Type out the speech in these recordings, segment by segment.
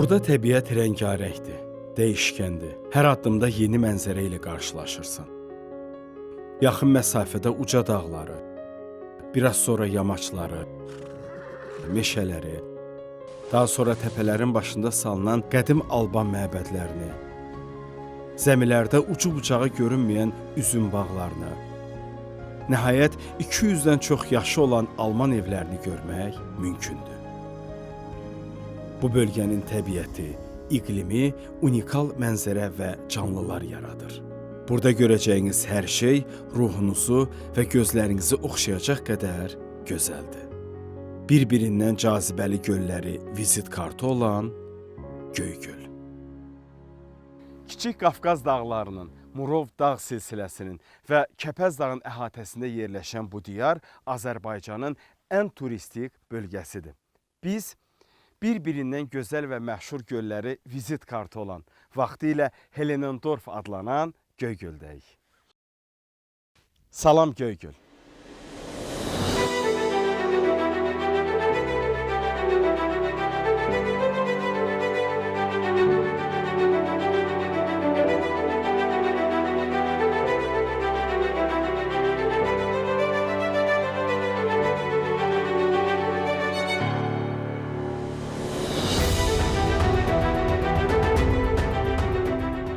Burada təbiət rəngarəngdir, dəyişkəndir. Hər addımda yeni mənzərə ilə qarşılaşırsan. Yaxın məsafədə uca dağları, biraz sonra yamaçları, meşələri, daha sonra təpələrin başında salınan qədim Alban məbədlərini, zəmilərdə ucu-bucağı görünməyən üzüm bağlarını, nəhayət 200-dən çox yaşı olan Alman evlərini görmək mümkündür. Bu bölgənin təbiəti, iqlimi unikal mənzərə və canlılar yaradır. Burada görəcəyiniz hər şey ruhunuzu və gözlərinizi oxşayacaq qədər gözəldir. Bir-birindən cazibəli gölləri vizit kartı olan Göygöl. Kiçik Qafqaz dağlarının, Murov dağ silsiləsinin və Kəpəz dağın əhatəsində yerləşən bu diyar Azərbaycanın ən turistik bölgəsidir. Biz bir-birindən gözəl və məşhur gölləri vizit kartı olan, vaxtilə Helenendorf adlanan Göygöldəyik. Salam Göygöl.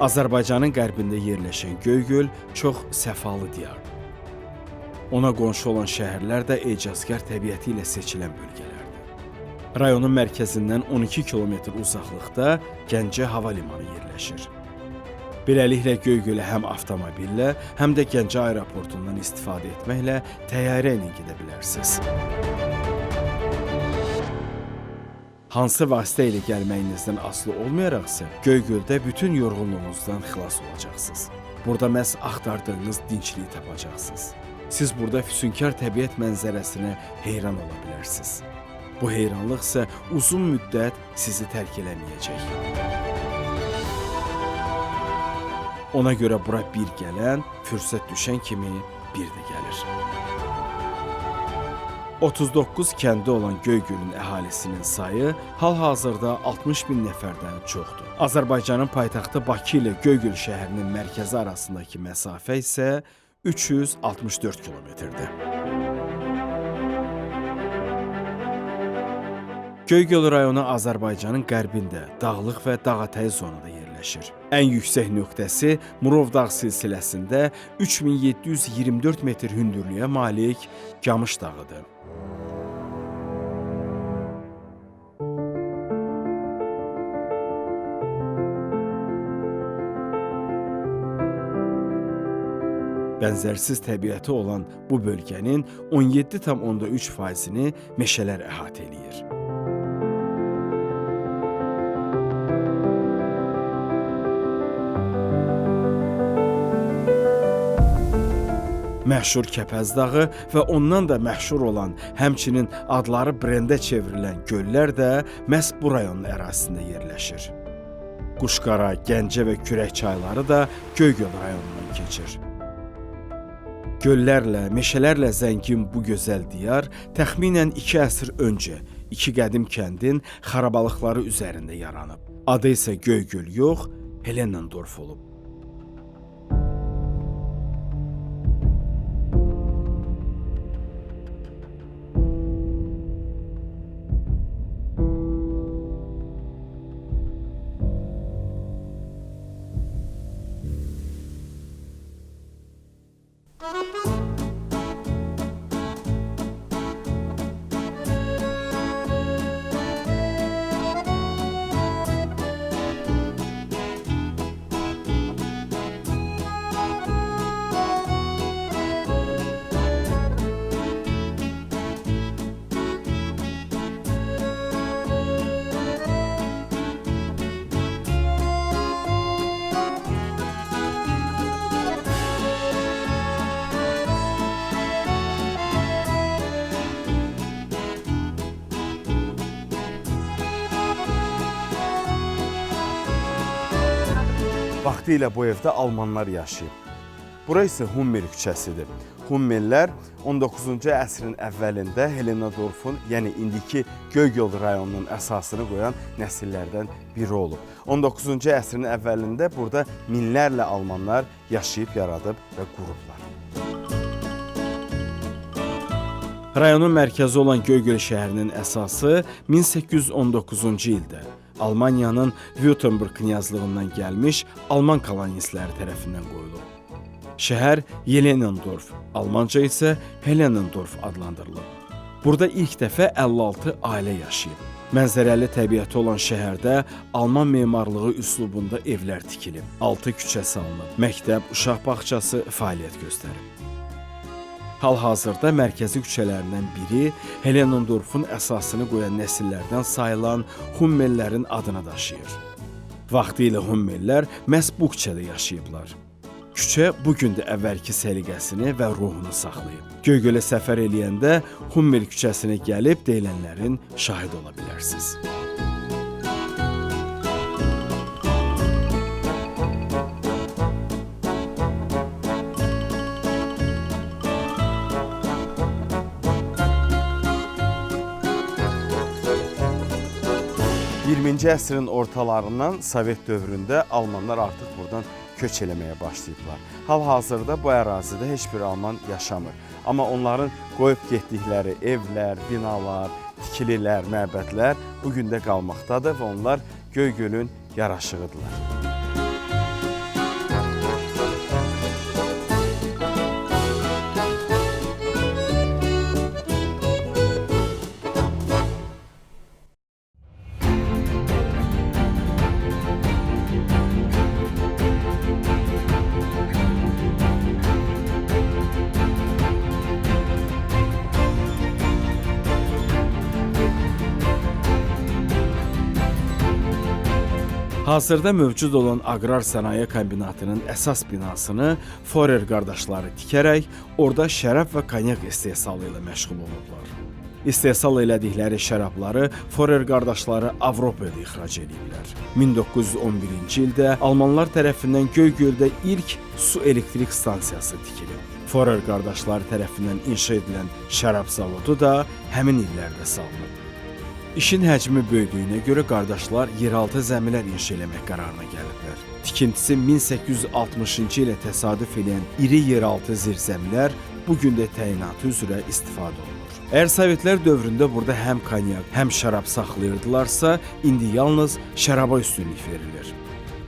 Azərbaycanın qərbində yerləşən Göygöl çox səfalı diyardır. Ona qonşu olan şəhərlər də ecazkar təbiəti ilə seçilən bölgələrdir. Rayonun mərkəzindən 12 kilometr uzaqlıqda Gəncə hava limanı yerləşir. Beləliklə Göygölə həm avtomobillə, həm də Gəncə aeroportundan istifadə etməklə təyyarə ilə gedə bilərsiniz. Hansı vasitə ilə gəlməyinizdən asılı olmayaraq isə Göygöldə bütün yorğunluğunuzdan xilas olacaqsınız. Burada məhz axtardığınız dincliyi tapacaqsınız. Siz burada füsunkar təbiət mənzərəsinə heyran ola bilərsiniz. Bu heyranlıq isə uzun müddət sizi tərk eləməyəcək. Ona görə bura bir gələn, fürsət düşən kimi bir də gəlir. 39 kəndi olan Göygölün əhalisinin sayı hal-hazırda 60 min nəfərdən çoxdur. Azərbaycanın paytaxtı Bakı ilə Göygöl şəhərinin mərkəzi arasındakı məsafə isə 364 kilometrdir. Göygöl rayonu Azərbaycanın qərbində, dağlıq və dağətəyi zonada yerləşir. Ən yüksək nöqtəsi Murov dağ silsiləsində 3724 metr hündürlüyə malik Camış dağıdır. Bənzərsiz təbiəti olan bu bölgənin 17,3%-ni meşələr əhatə eləyir. Məşhur Kəpəz dağı və ondan da məşhur olan, həmçinin adları brendə çevrilən göllər də məhz bu rayonun ərazisində yerləşir. Quşqara, Gəncə və Kürək çayları da Göygöl rayonundan keçir. Göllərlə, meşələrlə zəngin bu gözəl diyar təxminən 2 əsr öncə iki qədim kəndin xarabalıqları üzərində yaranıb. Adı isə Göygöl yox, Helenendorf olub. Vaxtilə bu evdə almanlar yaşayıb. Bura isə Hummel küçəsidir. Hummellər 19-cu əsrin əvvəlində Helenadorfun, yəni indiki Göygöl rayonunun əsasını qoyan nəsillərdən biri olub. 19-cu əsrin əvvəlində burada minlərlə almanlar yaşayıb, yaradıb və qurublar. Rayonun mərkəzi olan Göygöl şəhərinin əsası 1819-cu ildə Almaniyanın Württemberg knyazlığından gəlmiş alman kolonistləri tərəfindən qoyulub. Şəhər Yelenendorf, almanca isə Helenendorf adlandırılıb. Burada ilk dəfə 56 ailə yaşayıb. Mənzərəli təbiəti olan şəhərdə alman memarlığı üslubunda evlər tikilib, 6 küçə salınıb, məktəb, uşaq bağçası fəaliyyət göstərib. Hal-hazırda mərkəzi küçələrindən biri Helenendorfun əsasını qoyan nəsillərdən sayılan Hummellərin adını daşıyır. Vaxtilə Hummellər məhz bu küçədə yaşayıblar. Küçə bu gün də əvvəlki səliqəsini və ruhunu saxlayıb. Göygölə səfər eləyəndə Hummel küçəsinə gəlib deyilənlərin şahid ola bilərsiniz. 20-ci əsrin ortalarından Sovet dövründə almanlar artıq buradan köç eləməyə başlayıblar. Hal-hazırda bu ərazidə heç bir alman yaşamır. Amma onların qoyub getdikləri evlər, binalar, tikililər, məbədlər bu gün də qalmaqdadır və onlar Göygölün yaraşığıdırlar. Hazırda mövcud olan Aqrar Sənaye Kombinatının əsas binasını Forer qardaşları tikərək orada şərab və konyak istehsalı ilə məşğul olublar. İstehsal elədikləri şərabları Forer qardaşları Avropaya da ixrac eləyiblər. 1911-ci ildə almanlar tərəfindən Göygöldə ilk su elektrik stansiyası tikilib. Forer qardaşları tərəfindən inşa edilən şərab zavodu da həmin illərdə salınıb. İşin həcmi böyüdüyünə görə qardaşlar yeraltı zəmilər inşa eləmək qərarına gəliblər. Tikintisi 1860-cı ilə təsadüf eləyən iri yeraltı zirzəmilər bu gün də təyinatı üzrə istifadə olunur. Əgər Sovetlər dövründə burada həm konyak, həm şərab saxlayırdılarsa, indi yalnız şəraba üstünlük verilir.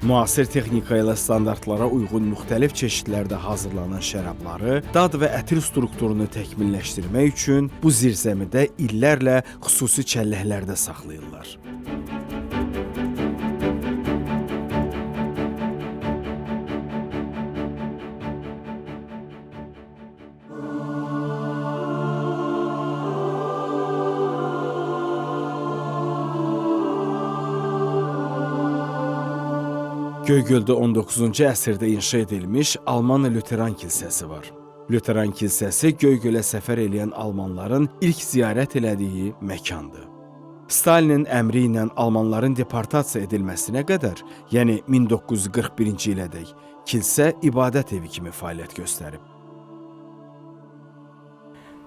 Müasir texnika ilə standartlara uyğun müxtəlif çeşidlərdə hazırlanan şərabları dad və ətir strukturunu təkmilləşdirmək üçün bu zirzəmidə illərlə xüsusi çəlləklərdə saxlayırlar. Göygöldə 19-cu əsrdə inşa edilmiş Alman Lüteran kilsəsi var. Lüteran kilsəsi Göygölə səfər eləyən almanların ilk ziyarət elədiyi məkandır. Stalinin əmri ilə almanların deportasiya edilməsinə qədər, yəni 1941-ci ilədək kilsə ibadət evi kimi fəaliyyət göstərib.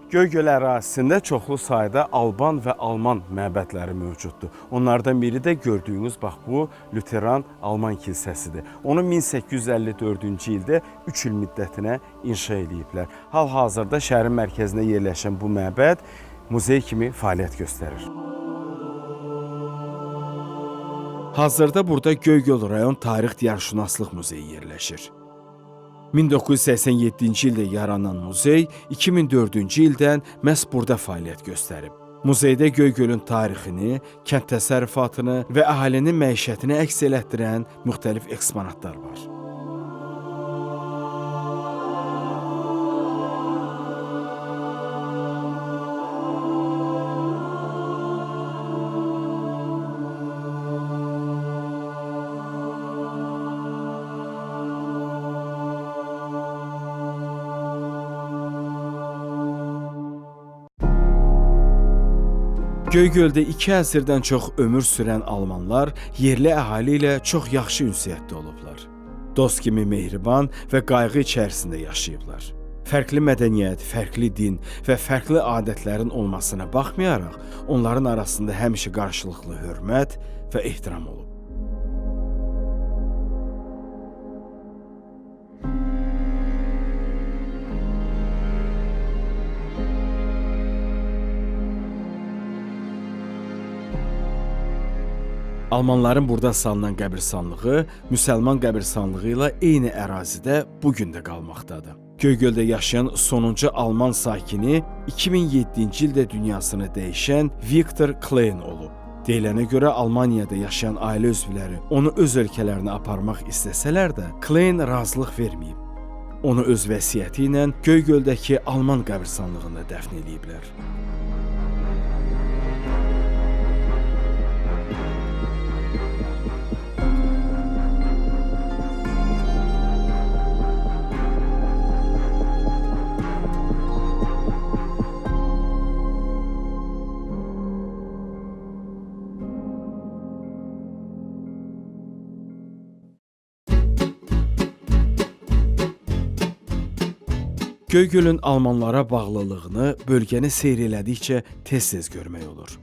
Göygöl ərazisində çoxlu sayda alban və alman məbədləri mövcuddur. Onlardan biri də gördüyünüz bax bu Lüteran Alman kilsəsidir. Onu 1854-cü ildə 3 il müddətinə inşa eləyiblər. Hal-hazırda şəhərin mərkəzində yerləşən bu məbəd muzey kimi fəaliyyət göstərir. Hazırda burada Göygöl rayon Tarix Diyarşünaslıq Muzeyi yerləşir. 1987-ci ildə yaranan muzey 2004-cü ildən məhz burada fəaliyyət göstərib. Muzeydə Göygölün tarixini, kənd təsərrüfatını və əhalinin məişətini əks elətdirən müxtəlif eksponatlar var. Göygöldə 2 əsrdən çox ömür sürən almanlar yerli əhali ilə çox yaxşı ünsiyyətdə olublar. Dost kimi mehriban və qayğı içərisində yaşayıblar. Fərqli mədəniyyət, fərqli din və fərqli adətlərin olmasına baxmayaraq, onların arasında həmişə qarşılıqlı hörmət və ehtiram olub. Almanların burada salınan qəbirstanlığı müsəlman qəbirstanlığı ilə eyni ərazidə bu gün də qalmaqdadır. Göygöldə yaşayan sonuncu alman sakini 2007-ci ildə dünyasını dəyişən Viktor Klein olub. Deyilənə görə Almaniyada yaşayan ailə üzvləri onu öz ölkələrinə aparmaq istəsələr də Klein razılıq verməyib. Onu öz vəsiyyəti ilə Göygöldəki alman qəbirstanlığında dəfn eləyiblər. Göygölün almanlara bağlılığını bölgəni seyr elədikcə tez-tez görmək olur.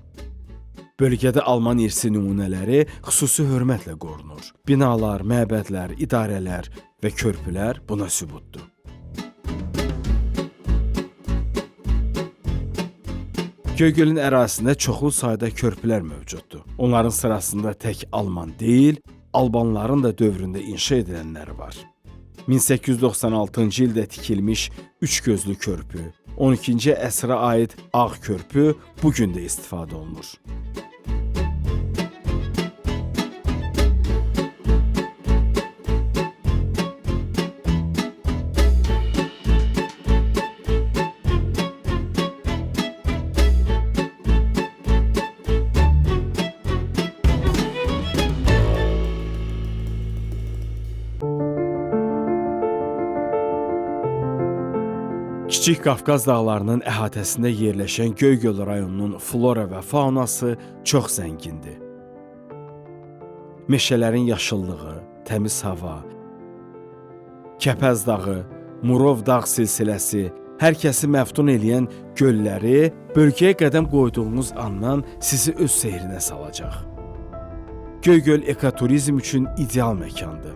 Bölgədə alman irsi nümunələri xüsusi hörmətlə qorunur. Binalar, məbədlər, idarələr və körpülər buna sübutdur. Göygölün ərazisində çoxlu sayda körpülər mövcuddur. Onların sırasında tək alman deyil, albanların da dövründə inşa edilənləri var. 1896-cı ildə tikilmiş üç gözlü körpü, 12-ci əsrə aid Ağ körpü bu gün də istifadə olunur. Kiçik Qafqaz dağlarının əhatəsində yerləşən Göygöl rayonunun flora və faunası çox zəngindir. Meşələrin yaşıllığı, təmiz hava, Kəpəz dağı, Murov dağ silsiləsi, hər kəsi məftun eləyən gölləri bölgəyə qədəm qoyduğunuz andan sizi öz sehrinə salacaq. Göygöl ekoturizm üçün ideal məkandır.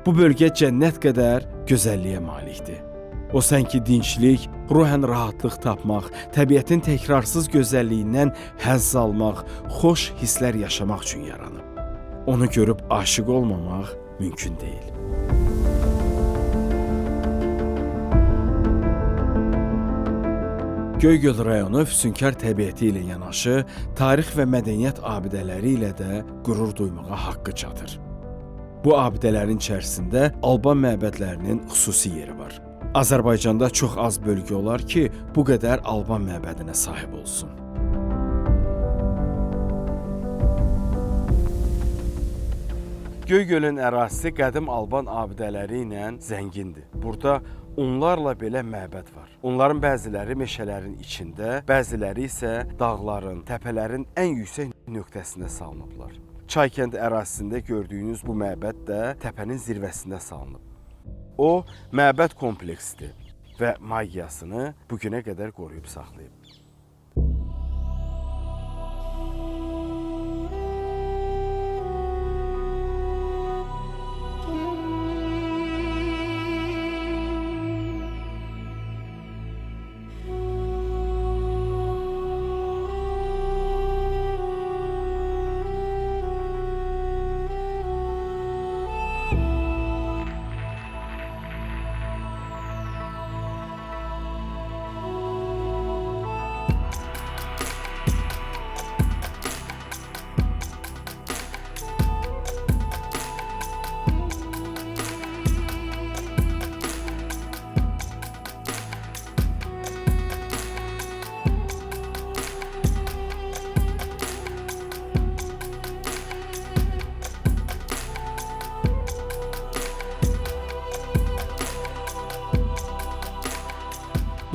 Bu bölgə cənnət qədər gözəlliyə malikdir. O sanki dinclik, ruhən rahatlıq tapmaq, təbiətin təkrarsız gözəlliyindən həzz almaq, xoş hisslər yaşamaq üçün yaranıb. Onu görüb aşiq olmamaq mümkün deyil. Göygöl rayonu füsunkar təbiəti ilə yanaşı, tarix və mədəniyyət abidələri ilə də qürur duymağa haqqı çatır. Bu abidələrin içərisində Alban məbədlərinin xüsusi yeri var. Azərbaycanda çox az bölgə olar ki, bu qədər Alban məbədinə sahib olsun. Göygölün ərazisi qədim Alban abidələri ilə zəngindir. Burada onlarla belə məbəd var. Onların bəziləri meşələrin içində, bəziləri isə dağların, təpələrin ən yüksək nöqtəsində salınıblar. Çaykənd ərazisində gördüyünüz bu məbəd də təpənin zirvəsində salınıb. O, məbəd kompleksidir və magiyasını bugünə qədər qoruyub saxlayıb.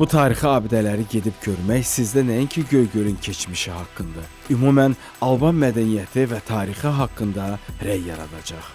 Bu tarixi abidələri gedib görmək sizdə nəinki Göygölün keçmişi haqqında, ümumən Alban mədəniyyəti və tarixi haqqında rəy yaradacaq.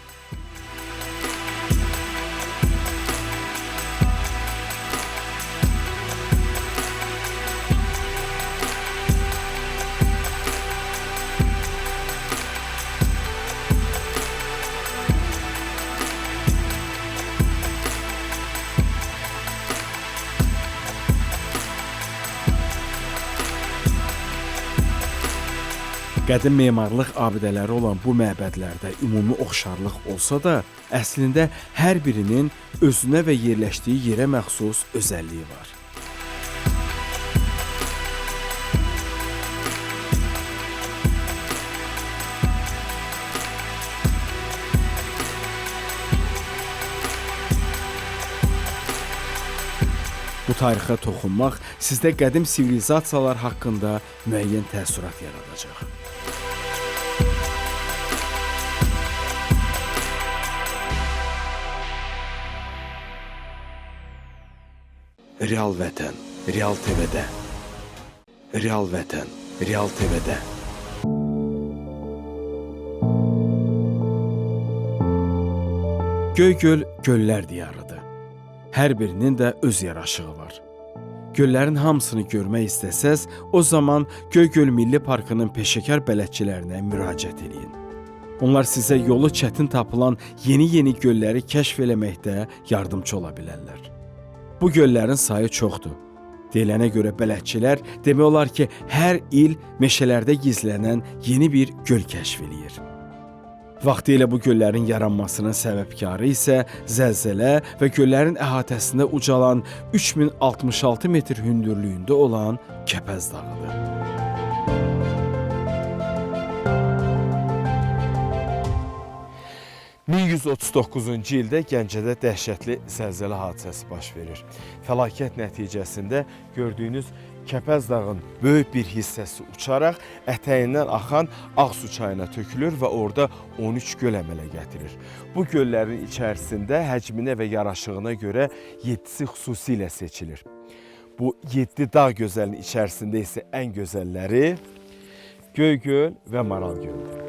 Qədim memarlıq abidələri olan bu məbədlərdə ümumi oxşarlıq olsa da, əslində hər birinin özünə və yerləşdiyi yerə məxsus özəlliyi var. Bu tarixə toxunmaq sizdə qədim sivilizasiyalar haqqında müəyyən təəssürat yaradacaq. Real Vətən, Real TV-də. Real Vətən, Real TV-də. Göygöl göllər diyarıdır. Hər birinin də öz yaraşığı var. Göllərin hamısını görmək istəsəz, o zaman Göygöl Milli Parkının peşəkar bələdçilərinə müraciət eləyin. Onlar sizə yolu çətin tapılan yeni-yeni gölləri kəşf eləməkdə yardımçı ola bilərlər. Bu göllərin sayı çoxdur. Deyilənə görə bələdçilər demək olar ki, hər il meşələrdə gizlənən yeni bir göl kəşf eləyir. Vaxtilə bu göllərin yaranmasının səbəbkarı isə zəlzələ və göllərin əhatəsində ucalan 3066 metr hündürlüyündə olan Kəpəz dağıdır. ...1139-cu ildə Gəncədə dəhşətli zəlzələ hadisəsi baş verir. Fəlakət nəticəsində gördüyünüz Kəpəz dağın böyük bir hissəsi uçaraq ətəyindən axan Ağsu çayına tökülür və orada 13 göl əmələ gətirir. Bu göllərin içərisində həcminə və yaraşığına görə 7-si xüsusilə seçilir. Bu 7 dağ gözəlinin içərisində isə ən gözəlləri Göygöl və Maral Gölüdür.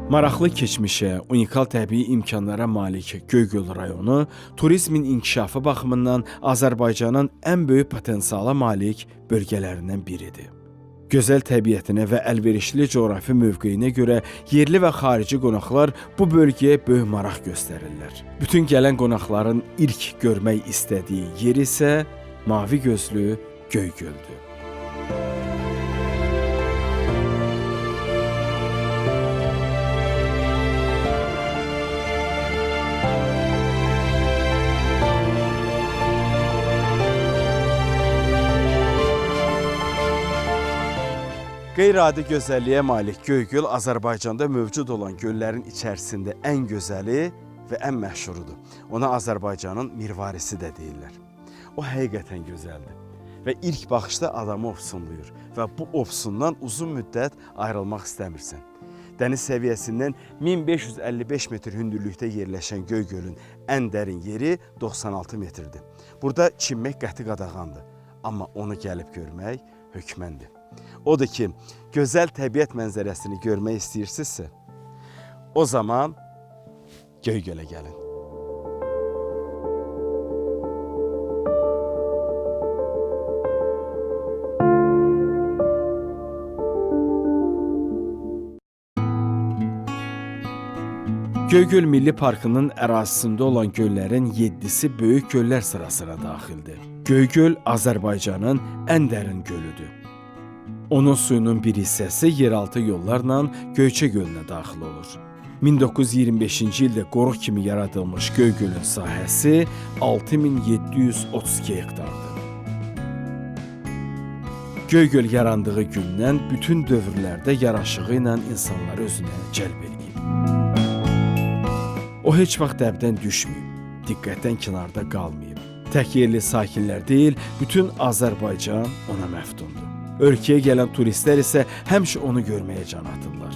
Maraqlı keçmişə, unikal təbii imkanlara malik Göygöl rayonu turizmin inkişafı baxımından Azərbaycanın ən böyük potensiala malik bölgələrindən biridir. Gözəl təbiətinə və əlverişli coğrafi mövqeyinə görə yerli və xarici qonaqlar bu bölgəyə böyük maraq göstərirlər. Bütün gələn qonaqların ilk görmək istədiyi yer isə mavi gözlü Göygöldür. Qeyri-adi gözəlliyə malik Göygöl Azərbaycanda mövcud olan göllərin içərisində ən gözəli və ən məşhurudur. Ona Azərbaycanın mirvarisi də deyirlər. O həqiqətən gözəldir və ilk baxışda adamı ofsunlayır və bu ofsundan uzun müddət ayrılmaq istəmirsən. Dəniz səviyyəsindən 1555 metr hündürlükdə yerləşən Göygölün ən dərin yeri 96 metrdir. Burada çimmək qəti qadağandır, amma onu gəlib görmək hökməndir. Odur ki, gözəl təbiət mənzərəsini görmək istəyirsinizsə, o zaman Göygölə gəlin. Göygöl Milli Parkının ərazisində olan göllərin 7-si böyük göllər sırasına daxildir. Göygöl Azərbaycanın ən dərin gölüdür. Onun suyunun bir hissəsi yeraltı yollarla Göyçə gölünə daxil olur. 1925-ci ildə qoruq kimi yaradılmış Göygölün sahəsi 6732 hektardır. Göygöl yarandığı gündən bütün dövrlərdə yaraşığı ilə insanları özünə cəlb eləyib. O heç vaxt dəbdən düşməyib, diqqətdən kənarda qalmayıb. Tək yerli sakinlər deyil, bütün Azərbaycan ona məftundur. Ölkəyə gələn turistlər isə həmişə onu görməyə can atırlar.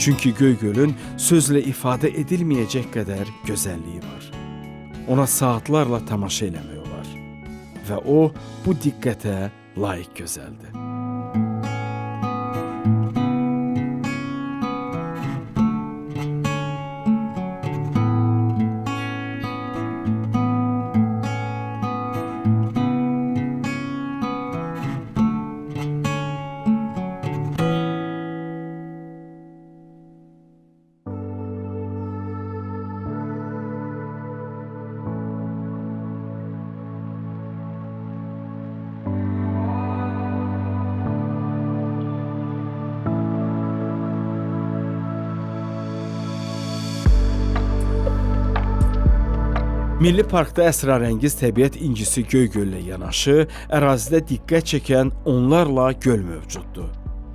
Çünki Göygölün sözlə ifadə edilməyəcək qədər gözəlliyi var. Ona saatlarla tamaşa eləmək olar və o bu diqqətə layiq gözəldir. Milli parkda əsrarəngiz təbiət incisi Göygöllə yanaşı, ərazidə diqqət çəkən onlarla göl mövcuddur.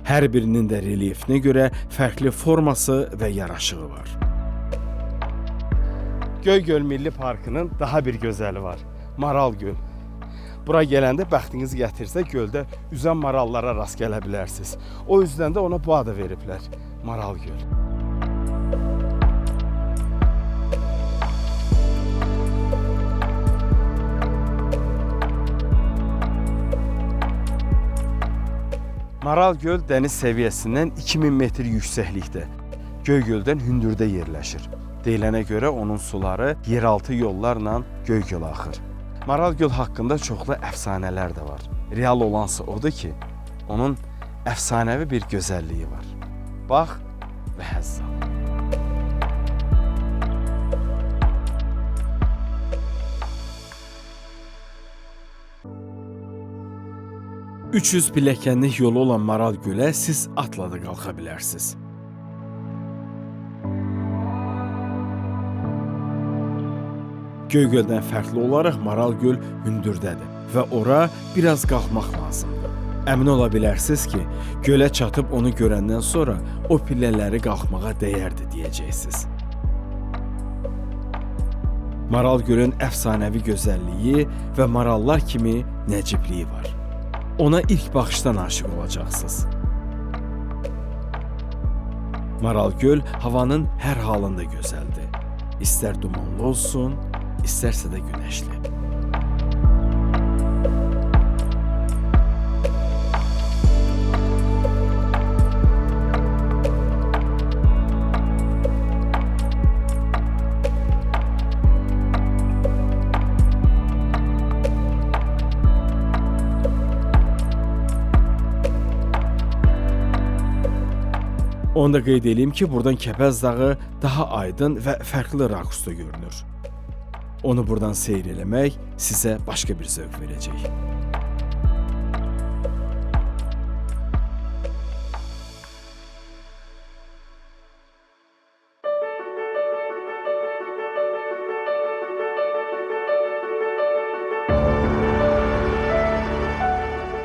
Hər birinin də relyefinə görə fərqli forması və yaraşığı var. Göygöl Milli Parkının daha bir gözəli var. Maral Göl. Bura gələndə bəxtiniz gətirsə göldə üzən marallara rast gələ bilərsiniz. O yüzdən də ona bu adı veriblər. Maral Göl. Maral Göl dəniz səviyyəsindən 2000 metr yüksəklikdə, Göygöldən hündürdə yerləşir. Deyilənə görə onun suları yeraltı yollarla Göygölə axır. Maral Göl haqqında çoxlu əfsanələr də var. Real olansa odur ki, onun əfsanəvi bir gözəlliyi var. Bax və həzz al. ...300 pilləkənlik yolu olan Maral Gölə siz atla da qalxa bilərsiniz. Göygöldən fərqli olaraq Maral Göl hündürdədir və ora biraz qalxmaq lazımdır. Əmin ola bilərsiniz ki, gölə çatıb onu görəndən sonra o pillələri qalxmağa dəyərdi deyəcəksiniz. Maral Gölün əfsanəvi gözəlliyi və marallar kimi nəcibliyi var. Ona ilk baxışdan aşiq olacaqsınız. Maral Göl havanın hər halında gözəldir. İstər dumanlı olsun, istərsə də günəşli. Onu da qeyd edeyim ki, buradan Kəpəz dağı daha aydın və fərqli rakursda görünür. Onu buradan seyr eləmək sizə başqa bir zövq verəcək.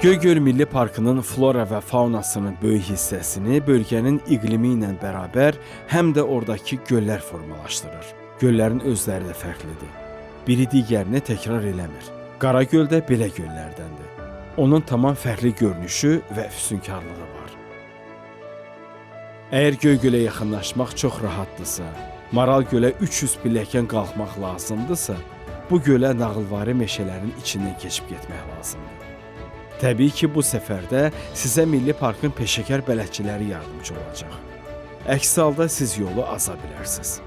Göygöl Milli Parkının flora və faunasının böyük hissəsini bölgənin iqlimi ilə bərabər həm də oradakı göllər formalaşdırır. Göllərin özləri də fərqlidir. Biri digərini təkrar eləmir. Qaragöl də belə göllərdəndir. Onun tamam fərqli görünüşü və füsunkarlığı var. Əgər Göygölə yaxınlaşmaq çox rahatdırsa, Maral Gölə 300 pilləkən qalxmaq lazımdırsa, bu gölə nağılvari meşələrin içindən keçib getmək lazımdır. Təbii ki, bu səfərdə sizə Milli Parkın peşəkar bələdçiləri yardımcı olacaq. Əks halda siz yolu aza bilərsiniz.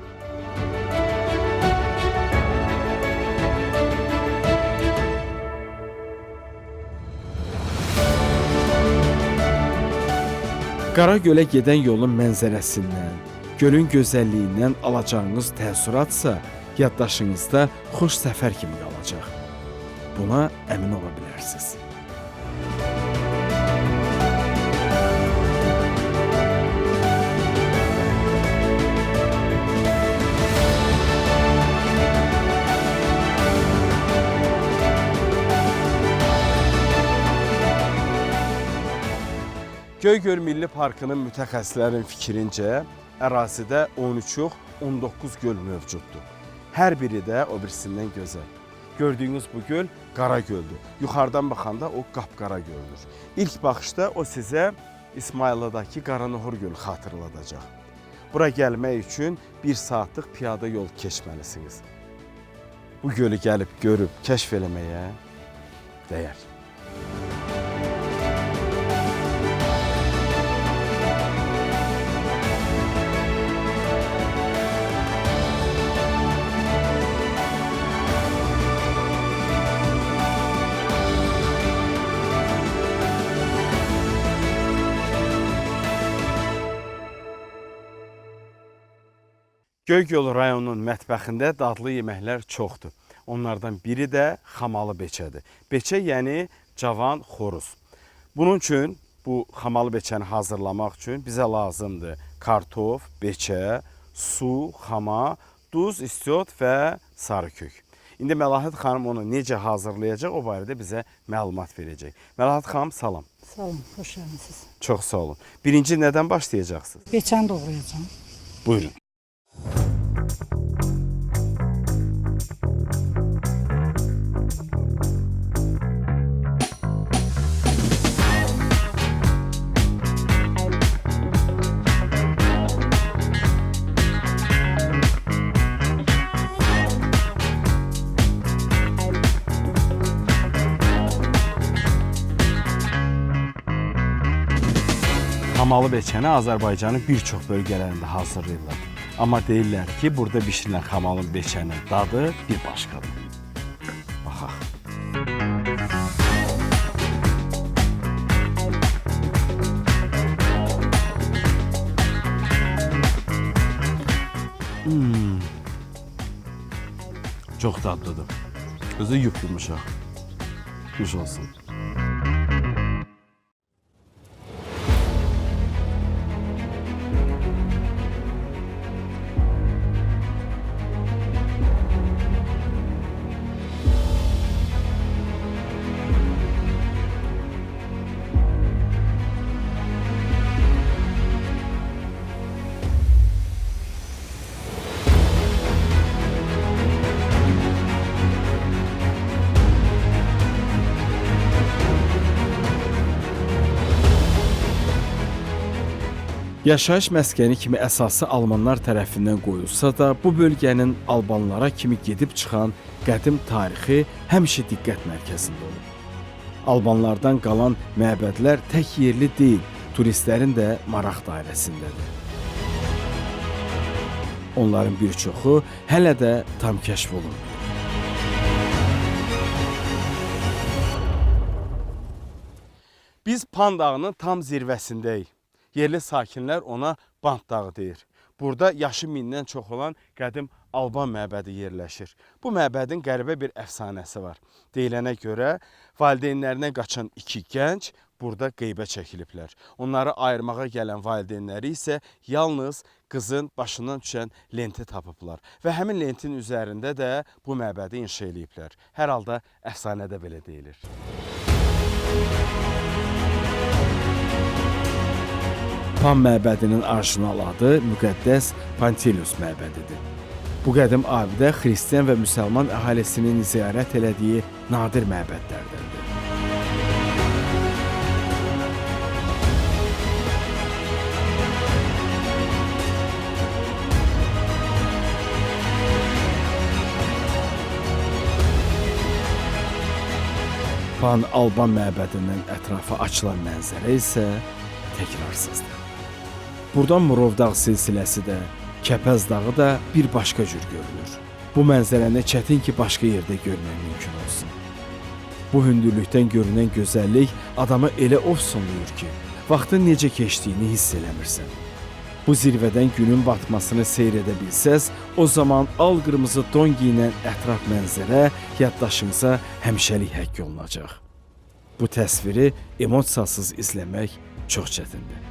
Qaragölə gedən yolun mənzərəsindən, gölün gözəlliyindən alacağınız təəssüratsa yaddaşınızda xoş səfər kimi qalacaq. Buna əmin ola bilərsiniz. Göygöl Milli Parkının mütəxəssislərin fikrincə, ərazidə 13 yox, 19 göl mövcuddur. Hər biri də o birisindən gözəl. Gördüyünüz bu göl Qara Göldür. Yuxarıdan baxanda o qapqara görünür. İlk baxışda o sizə İsmayıllıdakı Qaranohur gölü xatırladacaq. Bura gəlmək üçün 1 saatlıq piyada yol keçməlisiniz. Bu gölü gəlib görüb kəşf eləməyə dəyər. Göygöl rayonunun mətbəxində dadlı yeməklər çoxdur. Onlardan biri də xamalı beçədir. Beçə yəni cavan xoruz. Bunun üçün, bu xamalı beçəni hazırlamaq üçün bizə lazımdır kartof, beçə, su, xama, duz, istiot və sarı kök. İndi Məlahət xanım onu necə hazırlayacaq, o barədə bizə məlumat verəcək. Məlahət xanım, salam. Salam, xoş gəlmisiniz. Çox sağ olun. Birinci nədən başlayacaqsınız? Beçəni doğrayacağam. Buyurun. Xamalı beçəni Azərbaycanın bir çox bölgələrində hazırlayırlar. Amma deyirlər ki, burada bişirilən xamalın beçənin dadı bir başqadır. Baxaq. Çox dadlıdır. Özü yup-yumuşaq. Nuş olsun. Yaşayış məskəni kimi əsası almanlar tərəfindən qoyulsa da, bu bölgənin albanlara kimi gedib çıxan qədim tarixi həmişə diqqət mərkəzində olub. Albanlardan qalan məbədlər tək yerli deyil, turistlərin də maraq dairəsindədir. Onların bir çoxu hələ də tam kəşf olunmuyor. Biz Pan dağının tam zirvəsindəyik. Yerli sakinlər ona Bant dağı deyir. Burada yaşı 1000-dən çox olan qədim Alban məbədi yerləşir. Bu məbədin qəribə bir əfsanəsi var. Deyilənə görə valideynlərindən qaçan iki gənc burada qeybə çəkiliblər. Onları ayırmağa gələn valideynləri isə yalnız qızın başından düşən lenti tapıblar və həmin lentin üzərində də bu məbədi inşa eləyiblər. Hər halda əfsanədə belə deyilir. Pan məbədinin orijinal adı Müqəddəs Pantelius məbədidir. Bu qədim abidə xristian və müsəlman əhalisinin ziyarət elədiyi nadir məbədlərdəndir. Pan Alban məbədindən ətrafa açılan mənzərə isə təkrarsızdır. Buradan Murov dağ silsiləsi də, Kəpəz dağı da bir başqa cür görünür. Bu mənzərəni çətin ki, başqa yerdə görmək mümkün olsun. Bu hündürlükdən görünən gözəllik adamı elə ofsunluyur ki, vaxtın necə keçdiyini hiss eləmirsən. Bu zirvədən günün batmasını seyr edə bilsəz, o zaman al-qırmızı don giyinən ətraf mənzərə yaddaşınıza həmişəlik həkk olunacaq. Bu təsviri emosiyasız izləmək çox çətindir.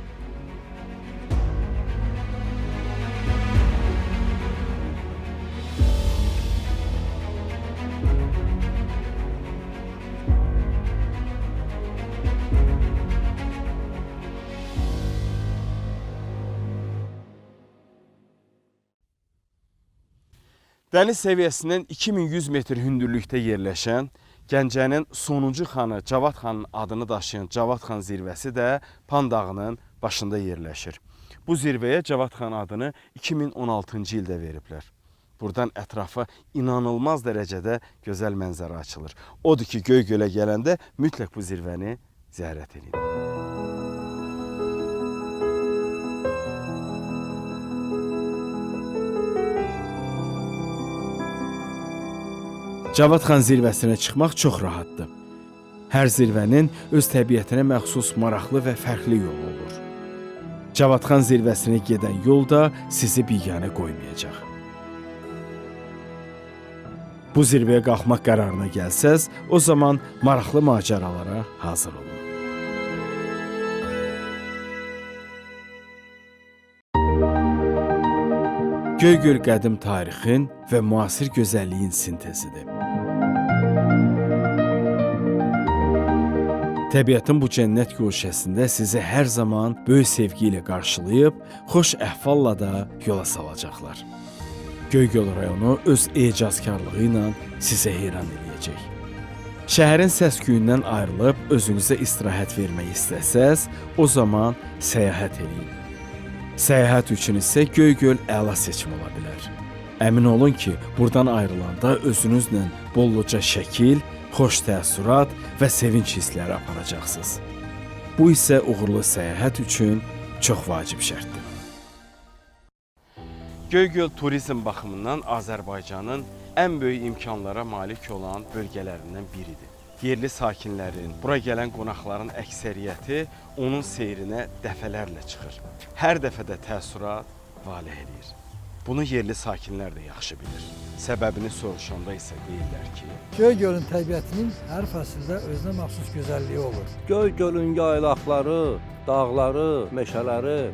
Dəniz səviyyəsindən 2100 metr hündürlükdə yerləşən Gəncənin sonuncu xanı Cavad xanın adını daşıyan Cavad xan zirvəsi də Pan dağının başında yerləşir. Bu zirvəyə Cavad xan adını 2016-cı ildə veriblər. Buradan ətrafa inanılmaz dərəcədə gözəl mənzərə açılır. Odur ki, Göygölə gələndə mütləq bu zirvəni ziyarət edin. Cavad xan zirvəsinə çıxmaq çox rahatdır. Hər zirvənin öz təbiətinə məxsus maraqlı və fərqli yolu olur. Cavad xan zirvəsinə gedən yol da sizi biganə qoymayacaq. Bu zirvəyə qalxmaq qərarına gəlsəz, o zaman maraqlı macəralara hazır olun. Göygöl qədim tarixin və müasir gözəlliyin sintezidir. Təbiətin bu cənnət guşəsində sizi hər zaman böyük sevgi ilə qarşılayıb, xoş əhvalla da yola salacaqlar. Göygöl rayonu öz ecazkarlığı ilə sizə heyran eləyəcək. Şəhərin səs-küyündən ayrılıb özünüzə istirahət vermək istəsəz, o zaman səyahət eləyin. Səyahət üçün isə Göygöl əla seçim ola bilər. Əmin olun ki, burdan ayrılanda özünüzlə bolluca şəkil, xoş təəssürat və sevinc hissləri aparacaqsınız. Bu isə uğurlu səyahət üçün çox vacib şərtdir. Göygöl turizm baxımından Azərbaycanın ən böyük imkanlara malik olan bölgələrindən biridir. Yerli sakinlərin, bura gələn qonaqların əksəriyyəti onun seyrinə dəfələrlə çıxır. Hər dəfə də təəssürat valeh eləyir. Bunu yerli sakinlər də yaxşı bilir. Səbəbini soruşanda isə deyirlər ki, Göygölün təbiətinin hər fəsildə özünə məxsus gözəlliyi olur. Göygölün yaylaqları, dağları, meşələri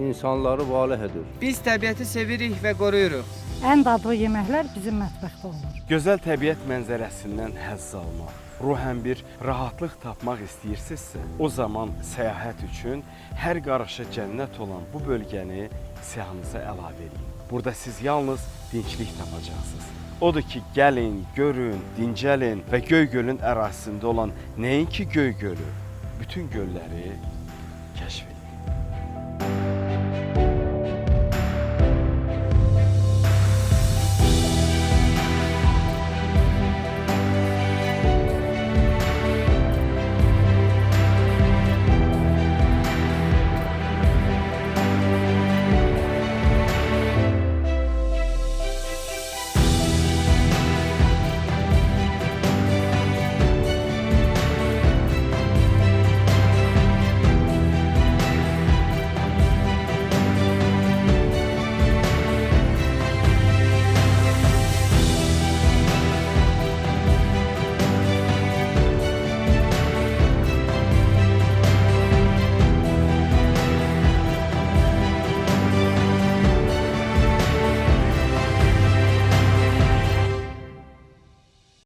insanları valeh edir. Biz təbiəti sevirik və qoruyuruq. Ən dadlı yeməklər bizim mətbəxdə olur. Gözəl təbiət mənzərəsindən həzz almaq, ruhən bir rahatlıq tapmaq istəyirsinizsə, o zaman səyahət üçün hər qarışı cənnət olan bu bölgəni siyahınıza əlavə eləyin. Burada siz yalnız dinclik tapacaqsınız. Odur ki, gəlin, görün, dincəlin və Göygölün ərazisində olan nəinki Göygölü, bütün gölləri kəşf eləyin.